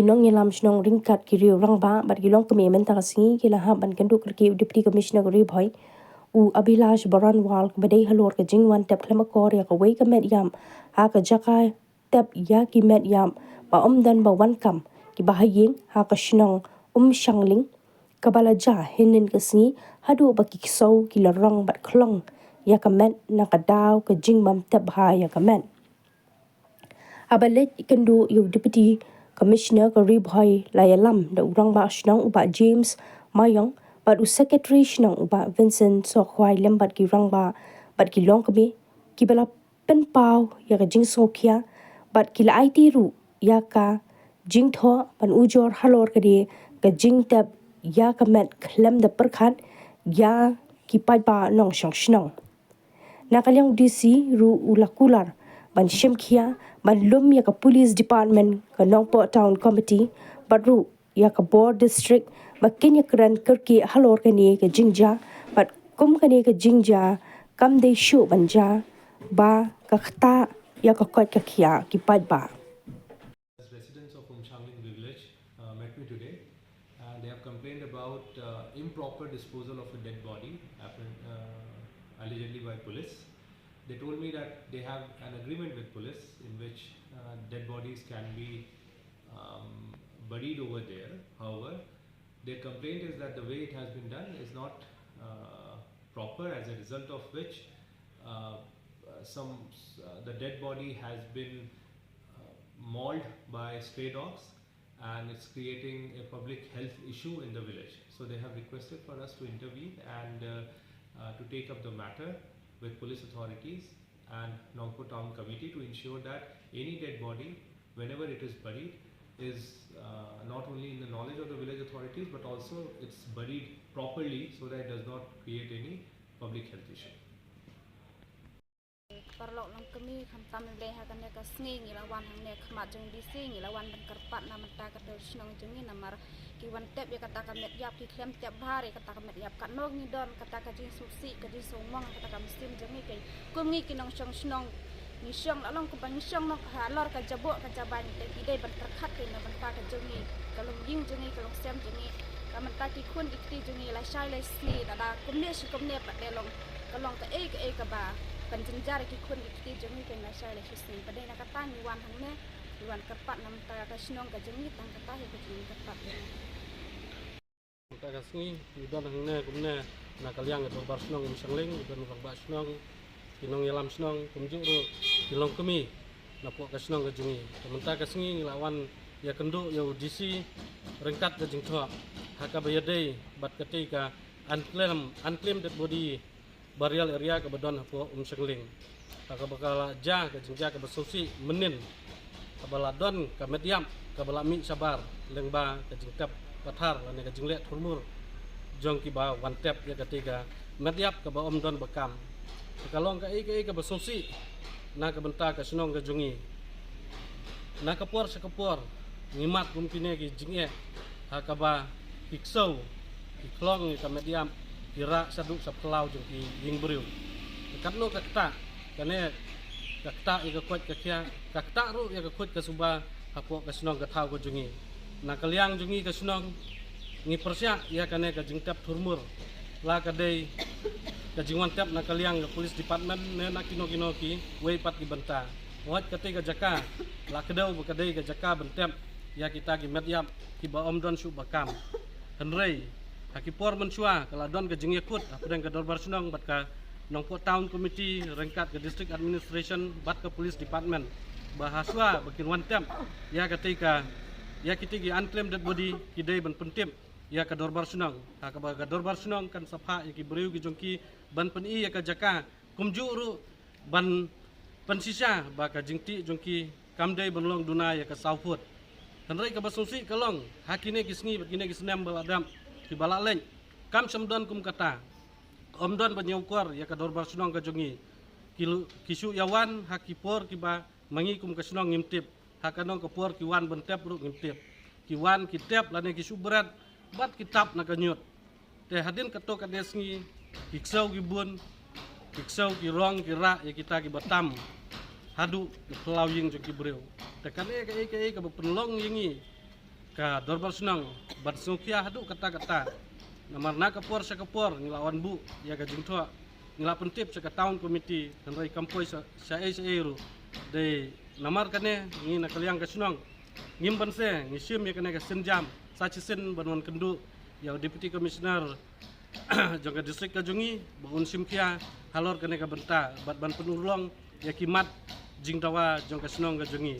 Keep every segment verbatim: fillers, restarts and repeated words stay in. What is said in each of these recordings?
Nongïalam shnong ryngkat ki riew rangbah bad ki longkmie mynta ka sngi ki la hap ban kynduh kyrkieh u Deputy Commissioner ka Ri Bhoi, u Abhilash Baranwal, kaba dei halor ka jingwan tep khlem akor ïa kawei ka met ïap ha ka jaka tep ïa ki met ïap ba ym don ba wan kam, kiba ha ïing ha ka shnong Umshangling, kaba la jia hynnin ka sngi, haduh ba ki ksew ki la rong bad khlong ïa ka met na ka daw ka jingbym tep bha ïa ka met. Haba leit kynduh ïa u Deputy Commissioner ka Ri Bhoi, la ïalam da u rangbah shnong u Bah James Mayong bad u Secretary shnong u Bah Vincent Sokhwai lem bad ki rangbah bad ki longkmie, kiba la pynpaw ïa ka jingsngewkhia bad ki la aiti ruh ïa ka jingthoh ban ujor halor kane ka jingtep ïa ka met khlem da pyrkhat ïa ki paidbah nongshong shnong. Na ka liang u D C ruh u la kular ban shim khia ban lum ïa ka Police Department, ka Nongpoh Town Committee bad ruh ïa ka bor district ba kin ïakren kyrkieh halor kane ka jingjia, bad kum kane ka jingjia kam dei shuh ban jia ba ka ktah ïa ka koit ka khiah ki paidbah. Residents of Umshangling village uh, met me today. Uh, they have complained about uh, improper disposal of a dead body, uh, allegedly by police. They told me that they have an agreement with police in which uh, dead bodies can be um, buried over there. However, their complaint is that the way it has been done is not uh, proper, as a result of which uh, some uh, the dead body has been uh, mauled by stray dogs, and it's creating a public health issue in the village. So they have requested for us to intervene and uh, uh, to take up the matter with police authorities and Nongpoh Town Committee to ensure that any dead body, whenever it is buried, is uh, not only in the knowledge of the village authorities, but also it's buried properly so that it does not create any public health issue. Paralok longkmie, khamtam ïaleh ha kane ka sngi ngi la wan hangne khmat jong D C, ngi la wan ban kyrpad na bynta ka dor shnong jong ngi namar ki wan tep ïa kata ka met ïap, ki khlem tep bha ïa kata ka met ïap. Katno ngi don kata ka jingsngewsih, ka jingsngewmong ha kata ka mynsiem jong ngi, kei kum ngi ki nongshong shnong, ngi shong la long kumba ngi shong noh halor ka jaboh ka jabieng, te ki dei ban pyrkhat kei na bynta ka jong ngi, ka longïing jong ngi, ka longsem jong ngi, ka bynta ki khun ki kti jong ngi lashai lashisngi, lada kumne shi kumne pat te long ka long kaei kaei kaba pynjynjar ïa ki khun ki kti jong ngi keiñ lashai lashisngi. Ba dei na kata ngi wan hangne, ngi wan kyrpad na bynta ka shnong ka jong ngi, tang kata hi ka jingkyrpad. Mynta ka sngi ngi don hangne kumne na ka liang ka dorbar shnong Umshangling, ngi don rangbah shnong, ki nongïalam shnong, kumjuh ruh ki longkmie napoh ka shnong ka jong ngi. Te mynta ka sngi ngi la wan ïakynduh ïa u D C ryngkat ka jingthoh ha kaba ïadei bad katei ka unclaimed, unclaimed dead body burial area kaba don hapoh Umshangling, ha kaba ka la jia ka jingjia kaba sngewsih mynnin, kaba la don ka met ïap kaba la mih shabar lyngba ka jingtep pathar lane ka jingleh thurmur jong kiba wan tep ïa katei ka met ïap kaba ym don ba kam. Te ka long kaei kaei kaba sngewsih na ka bynta ka shnong ka jong ngi. Na ka por sha ka por ngi mad kum kine ki jingeh ha kaba ki ksew ki khlong ïa ka met ïap, ki rah shaduh sha phyllaw jong ki ïing briew. Te katno ka ktah, kane ka ktah ïa ka koit ka khiah, ka ktah ruh ïa ka khuid ka suba hapoh ka shnong ka thaw ka jong ngi. Na ka liang jong ngi ka shnong ngi pyrshah ïa kane ka jingtep thurmur, la ka dei ka jingwan tep na ka liang ka police department ne na kino kino kiwei pat ki bynta. Hooid, katei ka jaka la kdew ba ka dei ka jaka ban tep ïa kita ki met ïap kiba ym don shuh ba kam. Hynrei ha ki por mynshuwa ka la don ka jingïakut hapdeng ka dorbar shnong bad ka Nongpoh Town Committee ryngkat ka District Administration bad ka Police Department, ba ha shuwa ba kin wan tep ïa katei ka, ïa kitei ki unclaimed dead body, ki dei ban pyntip ïa ka dorbar shnong, ha kaba ka dorbar shnong kan sa phah ïa ki briew ki jong ki ban pyni ïa ka jaka, kumjuh ruh ban pynshisha ba ka jingtih jong ki kam dei ban long duna ïa ka saw phut. Hynrei kaba sngewsih ka long, ha kine ki sngi bad kine ki snem ba la dep, kiba la leit, kam shym don kum kata. Ym don ban ïa ukor ïa ka dorbar shnong ka jong ngi. Ki lu-, ki shu ïa wan ha ki por kiba ma ngi kum ka shnong ngim tip. Ha kano ka por ki wan ban tep ruh ngim tip. Ki wan ki tep lane ki shu bret bad ki tap na ka ñiut. Te hadien kato katne sngi ki ksew ki bun, ki ksew ki rong ki rah ïa kita kiba tam haduh ki phyllaw ïing jong ki briew. Te kane kaei kaei kaba pynlong ïa ngi ka Dorbar Shnong ban sngewkhia haduh katta katta. Namar na ka por sha ka por ngi la wan buh ïa ka jingthoh, ngi la pyntip sha ka Town Committee, hynrei kam poi sha ei sha ei ruh. Dei namar kane ngi na ka liang ka shnong ngim banse, ngi shim ïa kane ka sienjam sa shisien ban wan kynduh ïa u Deputy Commissioner jong ka district ka jong ngi ba un shim khia halor kane ka bynta bad ban pynurlong ïa ki mat jingdawa jong ka shnong ka jong ngi.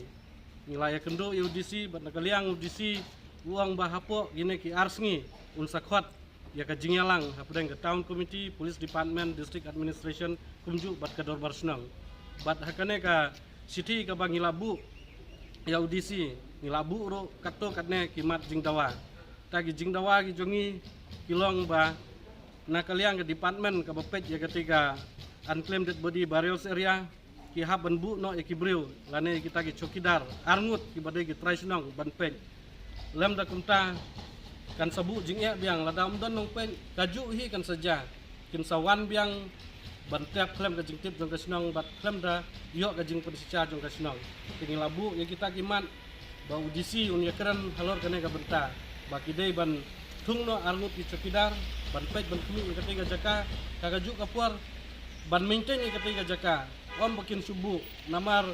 Ngi la ïa kynduh ïa u D C bad na ka liang u D C u ong ba hapoh kine ki ar sngi un sa khot ïa ka jingïalang hapdeng ka Town Committee, Police Department, District Administration kumjuh bad ka Dorbar Shnong. Bad ha kane ka shithi kaba ngi la buh ïa u D C, ngi la buh ruh katto katne ki mat jingdawa. Ta ki jingdawa ki jong ngi ki long ba na ka liang ka department kaba peit ïa kata ka unclaimed dead body burials area, ki hap ban buh noh ïa ki briew lane kita ki chowkidar arngut kiba dei ki trai shnong ban peit. Lymda kumta kan sa buh jingeh biang, lada ym don nongpeit kajuh hi kan sa jia, kin sa wan biang ban tep khlem ka jingtip jong ka shnong bad khlem da ïoh ka jingpynshitom jong ka shnong. Te ngi la buh ïa kita ki mat ba u D C un ïakren halor kane ka bynta ba ki dei ban thung noh arngut ki chowkidar ban peit ban khmih ïa kata ka jaka, ka kajuh ka por ban maintain ïa kata ka jaka. Ym ba kin shu buh namar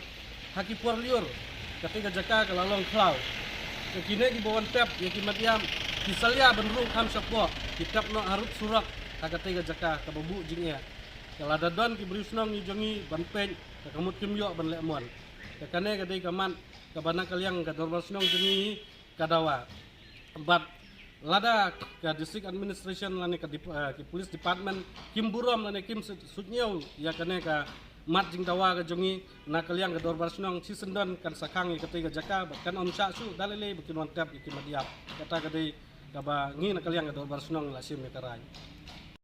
ha ki por lyiur kata ka jaka ka la long khlaw. Te kine kiba wan tep ïa ki mat ïap ki salia ban rung kham shapoh, ki tep noh harud surok ha kata ka jaka kaba buh jingeh. Ka lada don ki briew shnong ïa jong ngi ban peit, ka ka mut kim ïoh ban leh mon. Ka kane ka dei ka mat kaba na ka liang ka Dorbar Shnong jong ngi ka dawa. Bad lada ka District Administration lane ka dep- eh, ki Police Department kim burom lane kim sut- sutñiew ïa kane ka mat jingdawa ka jong ngi, na ka liang ka Dorbar Shnong shisyndon kan sa khang ïa kata ka jaka bad kan ym shah shuh da lei lei ba kin wan tep ïa ki mat ïap. Kata ka dei kaba ngi na ka liang ka Dorbar Shnong la shim ïa ka rai.